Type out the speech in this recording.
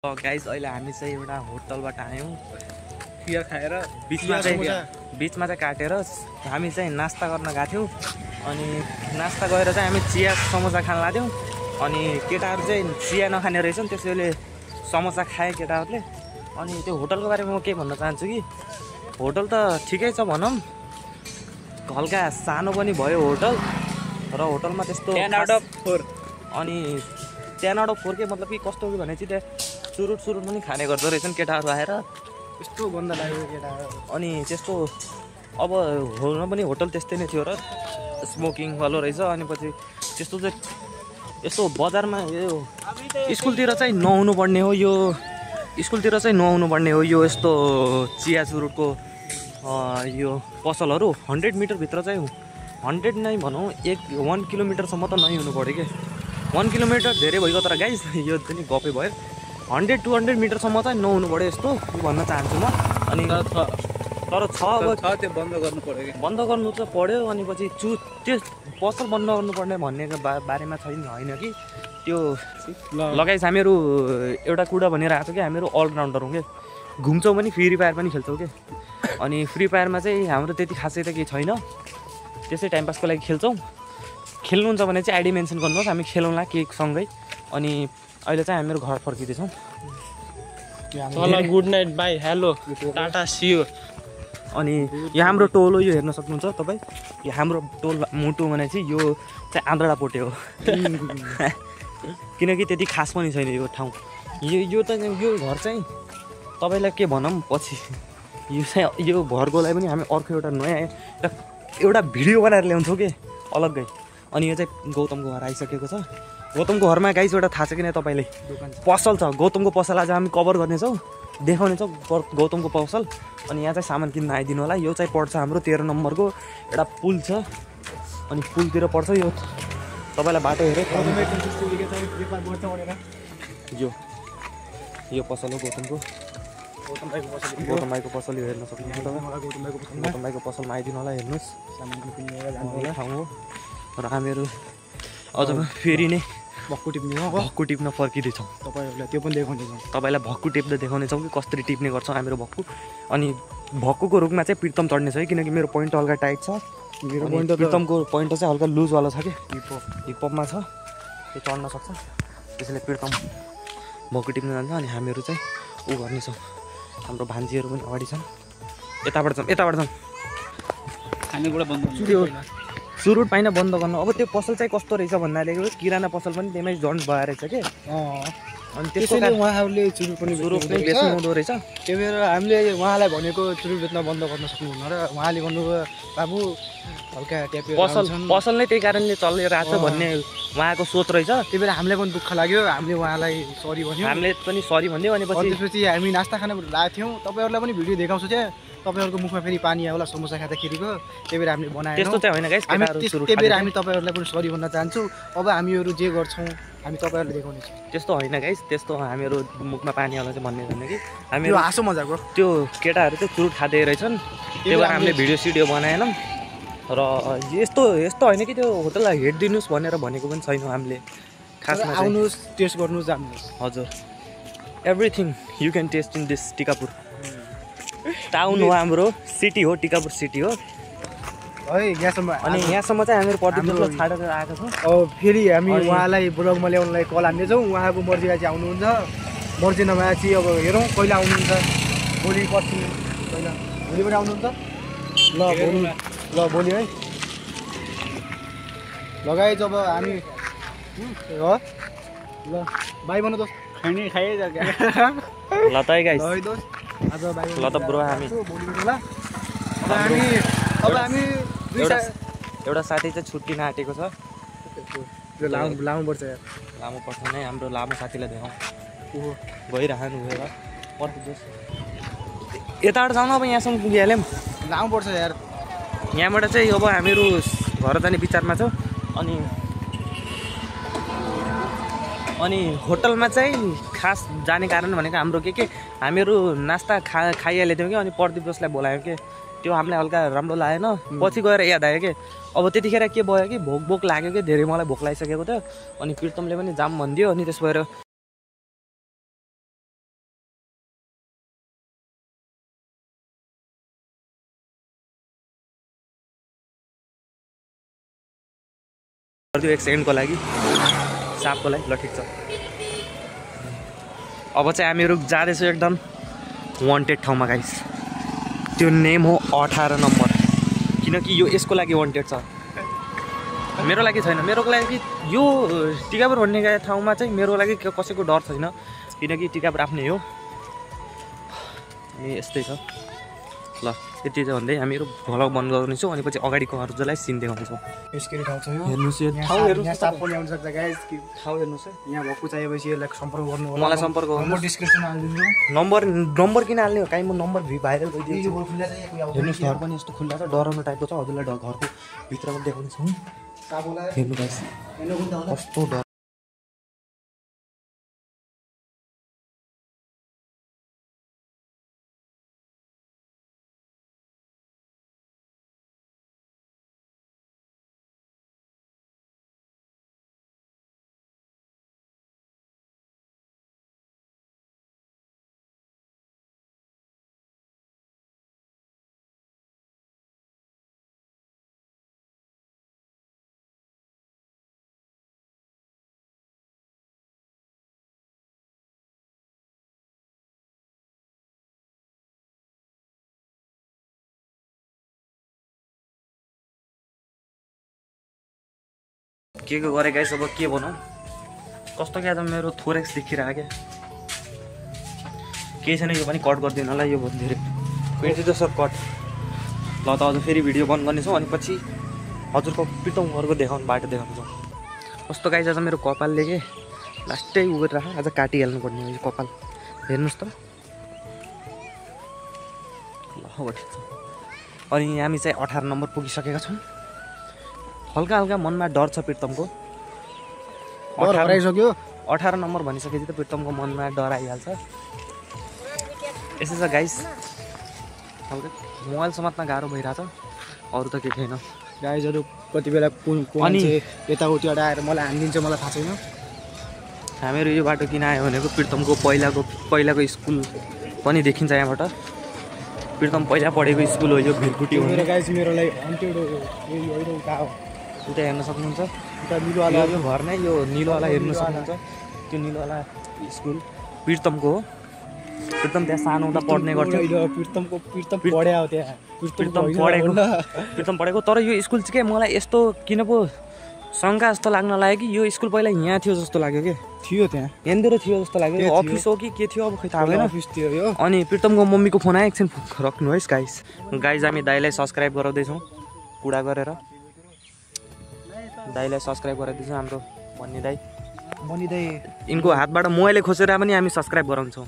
Guys अहिले हामी चाहिँ एउटा होटलबाट आयौँ चिया खाएर बिचमा चाहिँ काटेर हामी चाहिँ नास्ता गर्न गएको थियौँ। अनि नास्ता गरेर चाहिँ हामी चिया समोसा खान लाग्थ्यौँ। अनि केटाहरू चाहिँ चिया नखाने रहेछन्, त्यसैले समोसा खाए केटाहरूले। अनि त्यो होटलको बारेमा म के भन्न चाहन्छु कि होटल त ठिकै छ भनौँ, हल्का सानो पनि भयो होटल र होटलमा त्यस्तो 10 आउट अफ 4 अनि 10 आउट अफ 4 के मतलब कि कस्तो हो भने चाहिँ त्यहाँ सुरुट पनि खाने गर्दो रहेछन् केटाहरू आएर, यस्तो गन्दा लाग्यो केटाहरू। अनि त्यस्तो अब हुन पनि होटल त्यस्तै नै थियो र स्मोकिङ वालो रहेछ। अनि पछि त्यस्तो चाहिँ यस्तो बजारमा यो स्कुलतिर चाहिँ नहुनु पर्ने हो, यो स्कुलतिर चाहिँ नहुनु पर्ने हो यो यस्तो चिया सुरुटको यो पसलहरू। 100 मिटरभित्र चाहिँ 100 नै भनौँ 1 किलोमिटरसम्म त नै हुनु पऱ्यो कि 1 किलोमिटर धेरै भइगयो। तर गाइस यो पनि गफै भयो, 100-200 मिटरसम्म चाहिँ नहुनु पऱ्यो यस्तो भन्न चाहन्छु म। अनि तर छ अब त्यो बन्द गर्नु पर्यो कि बन्द गर्नु त पर्यो। अनि पछि त्यो पसल बन्द गर्नुपर्ने भन्नेको बारेमा छैन होइन कि त्यो लगाइस हामीहरू एउटा कुरा भनिरहेको छु कि हामीहरू अलराउन्डर हौँ कि, घुम्छौँ पनि फ्री फायर पनि खेल्छौँ कि। अनि फ्री फायरमा चाहिँ हाम्रो त्यति खासै त केही छैन, त्यसै टाइम पासको लागि खेल्छौँ। खेल्नुहुन्छ भने चाहिँ आइडी मेन्सन गर्नुहोस्, हामी खेलौँला केकसँगै। अनि अहिले चाहिँ हामीहरू घर फर्किँदैछौँ। Good night bye hello tata see you. अनि यो हाम्रो टोल हो, यो हेर्न सक्नुहुन्छ तपाईँ। यो हाम्रो टोल मुटु भने चाहिँ यो चाहिँ आन्द्रा पोटे हो किनकि त्यति खास पनि छैन यो ठाउँ। यो त यो घर चाहिँ तपाईँलाई के भनौँ, पछि यो चाहिँ यो घरकोलाई पनि हामी अर्को एउटा नयाँ एउटा भिडियो बनाएर ल्याउँछौँ कि अलग्गै। अनि यो चाहिँ गौतमको घर आइसकेको छ। गौतमको घरमा गाइस एउटा थाहा छ कि नै तपाईँले, पसल छ गौतमको पसल। आज हामी कभर गर्नेछौँ, देखाउनेछौँ गौतमको पसल। अनि यहाँ चाहिँ सामान किन्न आइदिनु होला। यो चाहिँ पर्छ हाम्रो 13 नम्बरको एउटा पुल छ, अनि पुलतिर पर्छ यो। तपाईँलाई बाटो हेरेँ यो पसल हो गौतमको, गौतम भाइको पसल यो हेर्न सक्नुहुन्छ तपाईँ। गौतम भाइको पसलमा आइदिनु होला, हेर्नुहोस् ठाउँ हो। र हामीहरू अझ फेरि नै भक्कु टिप्न फर्किँदैछौँ। तपाईँहरूलाई त्यो पनि देखाउनेछौँ, तपाईँलाई भक्कु टिप्दै देखाउनेछौँ कि कसरी टिप्ने गर्छौँ हामीहरू भक्कु। अनि भक्कुको रुखमा चाहिँ प्रितम चढ्ने छ है, किनकि मेरो पोइन्ट हल्का टाइट छ। मेरो पोइन्ट प्रितमको पोइन्ट चाहिँ हल्का लुजवाला छ कि हिपहपमा छ, त्यो चढ्न सक्छ। त्यसैले प्रितम भक्कु टिप्न जान्छ। अनि हामीहरू चाहिँ ऊ गर्नेछौँ, हाम्रो भान्जीहरू पनि अगाडि छन्। यताबाट जाउँ खानेकुरा बन्द त्यो सुरुट पाइन बन्द गर्नु। अब त्यो पसल चाहिँ कस्तो रहेछ भन्दाखेरि किराना पसल पनि त्यहीमै जन्ट भएर रहेछ कि। अनि त्यसैले उहाँहरूले चुरुट पनि बेच्नु हुँदो रहेछ। त्यही भएर हामीले उहाँलाई भनेको चुरुट बेच्न बन्द गर्न सक्नुहुन्न र उहाँले भन्नुभयो बाबु हल्का ट्यापे पसल नै त्यही कारणले चलिरहेको छ भन्ने उहाँको सोच रहेछ। त्यही भएर हामीलाई पनि दुःख लाग्यो, हामीले उहाँलाई सरी भन्यौँ, हामीले पनि सरी भनिदियो। अनि त्यसपछि हामी नास्ता खाना लागेको थियौँ। तपाईँहरूलाई पनि भिडियो देखाउँछु चाहिँ तपाईँहरूको मुखमा फेरि पानी आयो होला समोसा खाँदाखेरिको, त्यही भएर हामीले बनाएँ। त्यस्तो चाहिँ होइन गाइस, त्यही भएर हामी तपाईँहरूलाई पनि सरी भन्न चाहन्छौँ। अब हामीहरू जे गर्छौँ हामी तपाईँहरूले देखाउनेछौँ। त्यस्तो होइन गाइस, त्यस्तो हामीहरू मुखमा पानी आउला चाहिँ भन्ने छैन कि। हामीहरू हाँसो मजाको त्यो केटाहरू चाहिँ चुरुट खाँदै रहेछन्, त्यही भएर हामीले भिडियो सिडियो बनाएनौँ। र यस्तो होइन कि त्यो होटललाई हेट दिनुहोस् भनेर भनेको पनि छैन हामीले। खासमा आउनुहोस्, टेस्ट गर्नुहोस्, जानुहोस्। हजुर, everything you can test in this Tikapur town हो, हाम्रो सिटी हो, टिकापुर सिटी हो है यहाँसम्म। अनि यहाँसम्म चाहिँ हामीहरू प्रदीपलाई छाडेर आएको छौँ। अब फेरि हामी उहाँलाई ब्लगमा ल्याउनलाई कल हान्नेछौँ। उहाँको मर्जीमा चाहिँ आउनुहुन्छ, मर्जी नभए चाहिँ अब हेरौँ कहिले आउनुहुन्छ, भोलि पर्सि पहिला भोलि पनि आउनुहुन्छ। ल भोलि है लगाए जब हामी हो ल बाई भन्नु दोस्त खाने खाए ल त है गाइस, आज बाई ल त ब्रो हामी एउटा साथी चाहिँ छुट्टिन आँटेको छ। त्यो लामो पर्छ यार, लामो पर्छ नै, हाम्रो लामो साथीलाई देखाउँ गइरहनु भयो यताबाट जाउँ। अब यहाँसम्म पुगिहाल्यौँ, लामो पर्छ यार। यहाँबाट चाहिँ अब हामीहरू घर जाने विचारमा छौँ। अनि होटलमा चाहिँ खास जाने कारण भनेको हाम्रो के हामीहरू नास्ता खाइहालेको थियौँ कि। अनि प्रदीप जसलाई बोलायो कि त्यो हामीलाई हल्का राम्रो लागेन, पछि गएर याद आयो कि अब त्यतिखेर के भयो कि भोक लाग्यो कि धेरै, मलाई भोक लागिसकेको थियो। अनि प्रितमले पनि जाम भनिदियो। अनि त्यस भएर गरिदियो 1 सेकेन्डको लागि सापको लागि ल ठिक छ अब चाहिँ हामीहरू जाँदैछौँ एकदम वान्टेड ठाउँमा गाइस त्यो नेम हो 18 नम्बर किनकि यो यसको लागि वान्टेड छ मेरो लागि छैन मेरो लागि यो टिकापुर भन्ने ठाउँमा चाहिँ मेरो लागि कसैको डर छैन किनकि टिकापुर आफ्नै हो अनि यस्तै छ ल यति चाहिँ भन्दै हामीहरू भ्लग बन्द गर्नेछौँ अनि पछि अगाडिको जसलाई सिन देखाउँछौँ स्केरी ठाउँ छ यो हेर्नुहोस् यो ठाउँ हेर्नुहोस् साप पनि आउन सक्छ गाइस ठाउँ हेर्नुहोस् है यहाँ भएको चाहिएपछि यसलाई सम्पर्क गर्नु होला मलाई सम्पर्क गर्नु म डिस्क्रिप्सनमा हालिदिन्छु नम्बर किन हाल्ने हो काहीँ म नम्बर भाइरल गरिदिन्छु यो खुल्ला छ यहाँ कोही हेर्नुहोस् घर पनि यस्तो खुल्ला छ डराउनु टाइपको छ हजुरलाई घरको भित्रमा देखाउनेछौँ सापलाई हेर्नु गाइस हेर्नु कुन ठाउँ कस्तो डर के गरेँ गाइस अब के भनौँ कस्तो क्या त मेरो थोरेक्स देखिरहेको क्या केही छैन यो पनि कट गरिदिनु होला यो बहुत धेरै पेन्टी त सर कट ल त अझ फेरि भिडियो बन्द गर्नेछौँ अनि पछि हजुरको प्रितम घरको देखाउनु बाटो देखाउँछौँ कस्तो गाइस आज मेरो कपालले के लास्टै उ गरेर आज काटिहाल्नु पर्ने हो यो कपाल हेर्नुहोस् त ल हो ठिक छ अनि हामी चाहिँ 18 नम्बर पुगिसकेका छौँ हल्का हल्का मनमा डर छ प्रितमको 18 नम्बर भनिसकेपछि त प्रितमको मनमा डर आइहाल्छ यसो छ गाइस हल्का मोबाइल समात्न गाह्रो भइरहेछ अरू त केही छैन गाइजहरू कति बेला अनि यताउति आएर मलाई हानिदिन्छ मलाई थाहा छैन हामीहरू यो बाटो किन आयो भनेको प्रितमको पहिलाको स्कुल पनि देखिन्छ यहाँबाट प्रितम पहिला पढेको स्कुल हो यो भिरकुटी हो मेरो गाइस मेरो लागि हन्टेड हो उता हेर्न सक्नुहुन्छ उता निलोवाला यो घर नै यो निलोवाला हेर्न सक्नुहुन्छ त्यो निलोवाला स्कुल प्रितमको हो प्रितम त्यहाँ सानो हुँदा पढ्ने गर्थ्यो प्रितम पढेको तर यो स्कुल चाहिँ के मलाई यस्तो किन पो शङ्का जस्तो लाग्न लाग्यो कि यो स्कुल पहिला यहाँ थियो जस्तो लाग्यो कि थियो त्यहाँ यहाँनिर थियो जस्तो लाग्यो अफिस हो कि के थियो अब खै थाहा भएन अफिस थियो यो अनि प्रितमको मम्मीको फोन आयो एकछिन राख्नुहोस् गाइस हामी दाइलाई सब्सक्राइब गराउँदैछौँ कुरा गरेर दाइलाई सब्सक्राइब गराइदिन्छौँ हाम्रो बन्नी दाइ यिनको हातबाट मोबाइलले खोसेर पनि हामी सब्सक्राइब गराउँछौँ